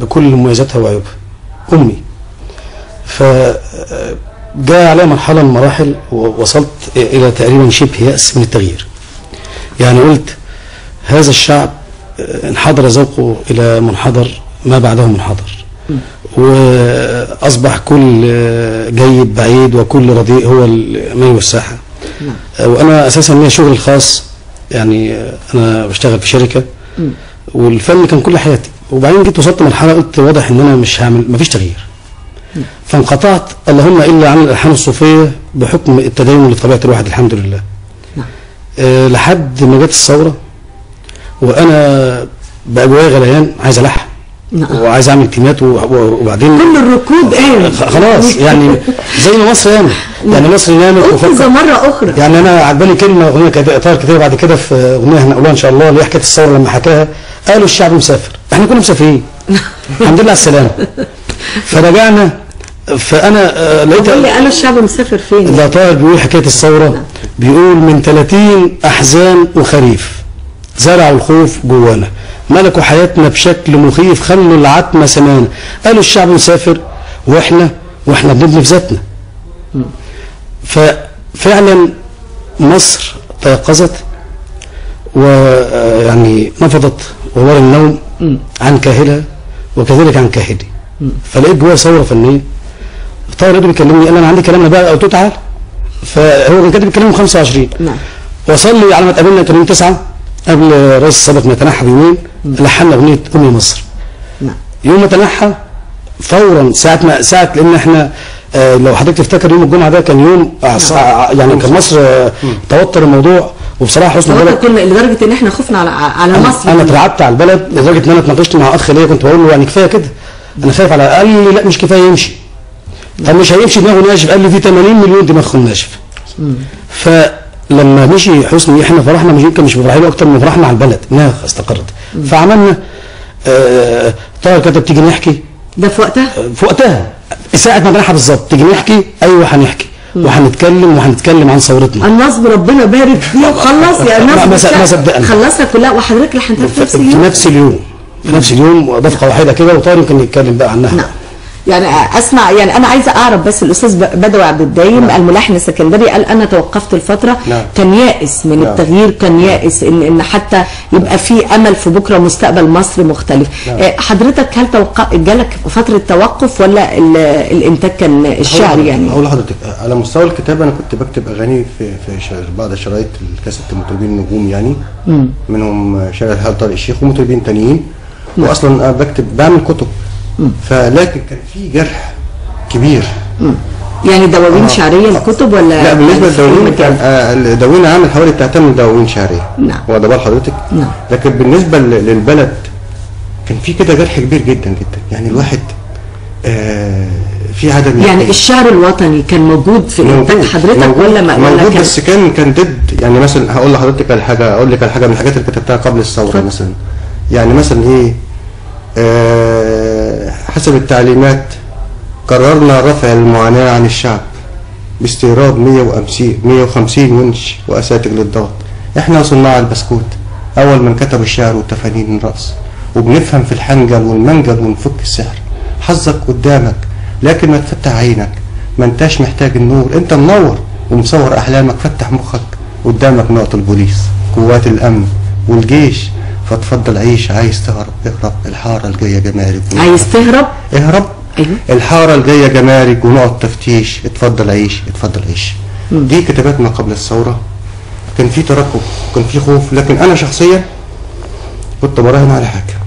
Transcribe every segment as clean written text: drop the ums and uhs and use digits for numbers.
بكل مميزاتها وعيوبها، امي. فجاء علي مرحلة من المراحل ووصلت الى تقريبا شبه يأس من التغيير. يعني قلت هذا الشعب انحدر ذوقه الى منحدر ما بعده منحدر، واصبح كل جيد بعيد وكل رديء هو مالي الساحة. وانا اساسا ليا شغل الخاص، يعني انا بشتغل في شركة والفن كان كل حياتي. وبعدين جيت وصلت مرحلة قلت واضح ان انا مش هعمل، مفيش تغيير. فانقطعت اللهم الا عن الالحان الصوفية بحكم التدين اللي في طبيعة الواحد الحمد لله. لحد ما جت الثورة وانا بقى جوايا غليان، عايز الحن وعايز اعمل تيمات، وبعدين كل الركود قام خلاص. يعني زي ما مصر قامت، يعني مصر نامت وفكرت مرة اخرى. يعني انا عجباني كلمة اغنية طاهر كتير بعد كده في اغنية هنقولها ان شاء الله، اللي هي حكاية الثورة لما حكاها، قالوا الشعب مسافر، احنا كنا مسافرين الحمد لله على السلامة. فرجعنا، فانا لقيت قول لي قالوا الشعب مسافر فين؟ لا طاهر بيقول حكاية الثورة، بيقول من 30 احزان وخريف زرعوا الخوف جوانا، ملكوا حياتنا بشكل مخيف، خلوا العتمة سمانه، قالوا الشعب مسافر واحنا بنبني في ذاتنا. ففعلا مصر تيقظت ويعني نفضت غبار النوم عن كاهلها وكذلك عن كاهلي. فلقيت جوايا ثورة فنية. طاهر لقيته بيكلمني قال انا عندي كلام بقى، قلت له تعالى. فهو كان كاتب الكلام 25، وصل لي على ما اتقابلنا كان يوم 9 قبل الرئيس السابق ما يتنحى بيومين، لحنا اغنية امي مصر. يوم ما تنحى فورا ساعة لان احنا لو حضرتك تفتكر يوم الجمعة ده كان يوم يعني كان مصر توتر الموضوع، وبصراحة حسن البلد كنا لدرجة ان احنا خفنا على مصر. انا اترعبت على البلد لدرجة ان انا اتناقشت مع اخ ليا، كنت بقول له يعني كفاية كده، انا خايف على، قال لي لا مش كفاية يمشي. طب مش هيمشي دماغه ناشف؟ قال لي في 80 مليون دماغهم ناشف. فلما مشي حسني احنا فرحنا، مش يمكن مش بفرحين اكتر من فرحنا على البلد انها استقرت. فعملنا طاهر كتب تيجي نحكي، ده في وقتها؟ في وقتها ساعة ما جناحها بالظبط، تيجي نحكي، ايوه هنحكي وهنتكلم وهنتكلم عن ثورتنا. النصب ربنا بارك فيه وخلص يا نصب، ما صدقنا خلصها كلها. وحضرتك لحنتها في نفس اليوم؟ في نفس اليوم، في نفس اليوم، ودفقه واحدة كده، وطاهر يمكن يتكلم بقى عنها. نعم. يعني اسمع، يعني انا عايزه اعرف بس الاستاذ بدوي عبد الدايم. نعم. الملحن السكندري قال انا توقفت الفترة. نعم. كان يائس من. نعم. التغيير، كان يائس ان حتى يبقى في امل في بكره مستقبل مصر مختلف. نعم. حضرتك هل جالك فترة توقف ولا الانتاج كان الشعري؟ يعني اقول لحضرتك على مستوى الكتابة انا كنت بكتب اغاني في بعض شرايط الكاسيت مطربين نجوم، يعني منهم شارع الحال طارق الشيخ ومطربين تانيين. نعم. واصلا انا بكتب بعمل كتب، فلكن كان في جرح كبير. يعني دواوين شعرية الكتب ولا؟ لا بالنسبة للدواوين كان الدواوين عامل حوالي بتاع 8 دواوين شعرية. نعم. واخده بال حضرتك؟ نعم. لكن بالنسبة للبلد كان في كده جرح كبير جدا جدا، يعني الواحد في عدم، يعني الشعر الوطني كان موجود في انتاج حضرتك ولا ما موجود؟ كان بس كان ضد. يعني مثلا هقول لحضرتك على حاجة، اقول لك على حاجة من الحاجات اللي كتبتها قبل الثورة مثلا. يعني مثلا ايه، حسب التعليمات قررنا رفع المعاناة عن الشعب باستيراد 150 ونش وأساتك للضغط. احنا صناع البسكوت، أول من كتب الشعر والتفانين الرأس، وبنفهم في الحنجل والمنجل ونفك السحر. حظك قدامك لكن ما تفتح عينك، ما انتش محتاج النور، انت منور ومصور أحلامك. فتح مخك، قدامك نقط البوليس، قوات الأمن والجيش، فتفضل عيش. عايز تهرب اهرب، الحارة الجاية جمارك. عايز تهرب اهرب. أيوه. الحارة الجاية جمارك ونقط تفتيش، اتفضل عيش، اتفضل عيش. دي كتابات ما قبل الثورة. كان في ترقب، كان في خوف، لكن انا شخصيا كنت براهن على حاجة.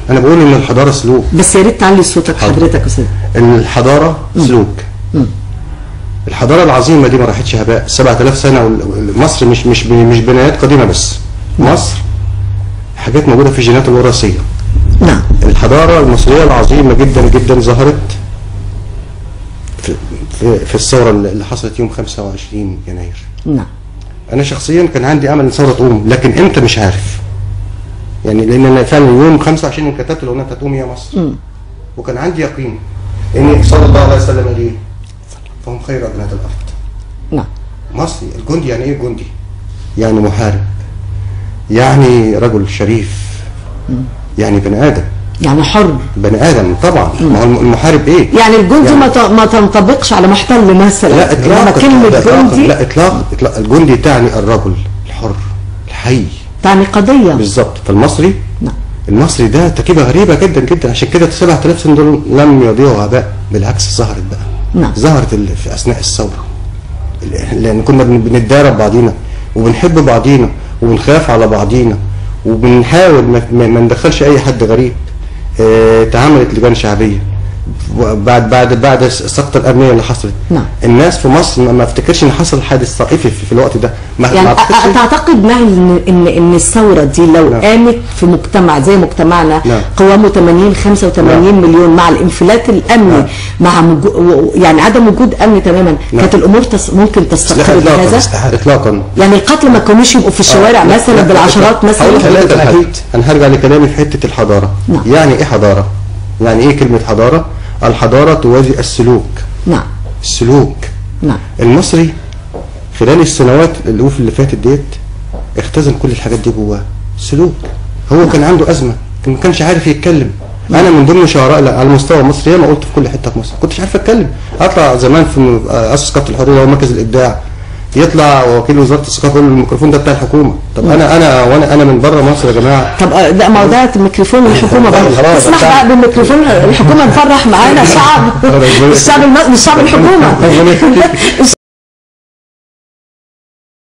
انا بقول ان الحضارة سلوك. بس يا ريت تعلي صوتك حضرتك يا استاذ. الحضارة سلوك. الحضارة العظيمة دي ما راحتش هباء 7000 سنة. مصر مش بنايات قديمة بس، مصر حاجات موجودة في الجينات الوراثية. نعم. الحضارة المصرية العظيمة جدا جدا ظهرت في الثورة اللي حصلت يوم 25 يناير. نعم. انا شخصيا كان عندي امل ان الثورة تقوم، لكن امتى مش عارف. يعني لان انا فعلا يوم 25 كتبت الاغنية بتاعت قوم يا مصر. وكان عندي يقين ان صلى الله عليه وسلم قال ايه؟ فهم خير ابناء الارض. نعم. مصري الجندي، يعني ايه جندي؟ يعني محارب، يعني رجل شريف، يعني بني ادم. يعني حر بني ادم طبعا. ما هو المحارب ايه؟ يعني الجندي يعني ما تنطبقش على محتل مثلا. لا اطلاقا، كلمة جندي لا اطلاقا. الجندي تعني الرجل الحر الحي، تعني قضية بالظبط. فالمصري نعم. المصري ده تركيبه غريبة جدا جدا، عشان كده 7000 سنة دول لم يضيعوا هباء، بالعكس ظهرت بقى. نعم. ظهرت في اثناء الثورة، لان كنا بنتدارب بعضينا وبنحب بعضينا وبنخاف على بعضينا وبنحاول ما ندخلش اي حد غريب. اتعملت لجان شعبية بعد بعد بعد السقطه الامنية اللي حصلت. نعم. الناس في مصر ما افتكرش ان حصل حادث طائفي في الوقت ده. ما يعني تعتقد معي ان الثورة دي لو نعم. قامت في مجتمع زي مجتمعنا نعم. قوامه 80 85 نعم. مليون، مع الانفلات الامني نعم. مع يعني عدم وجود امن تماما نعم. كانت الامور ممكن تستقر بهذا؟ اطلاقا. يعني القتل ما كانوش يبقوا في الشوارع مثلا بالعشرات مثلا. انا هرجع لكلامي في حتة الحضارة. نعم. يعني ايه حضارة؟ يعني ايه كلمة حضارة؟ الحضارة توازي السلوك. نعم. السلوك. نعم. المصري خلال السنوات الألوف اللي فاتت ديت اختزن كل الحاجات دي جواه، سلوك. هو نعم. كان عنده أزمة، ما كانش عارف يتكلم. نعم. أنا من ضمن شعراء على مستوى مصر، ياما قلت في كل حتة في مصر، كنتش عارف أتكلم. أطلع زمان في أسس ثقافة الحرية ومركز الإبداع، يطلع وكيل وزارة الثقافة يقول الميكروفون ده بتاع الحكومة. طب انا من بره مصر يا جماعة. طب ده ما هو ده الميكروفون الحكومة برضه. اسمح بقى بالميكروفون الحكومة نفرح معانا شعب الشعب الحكومة.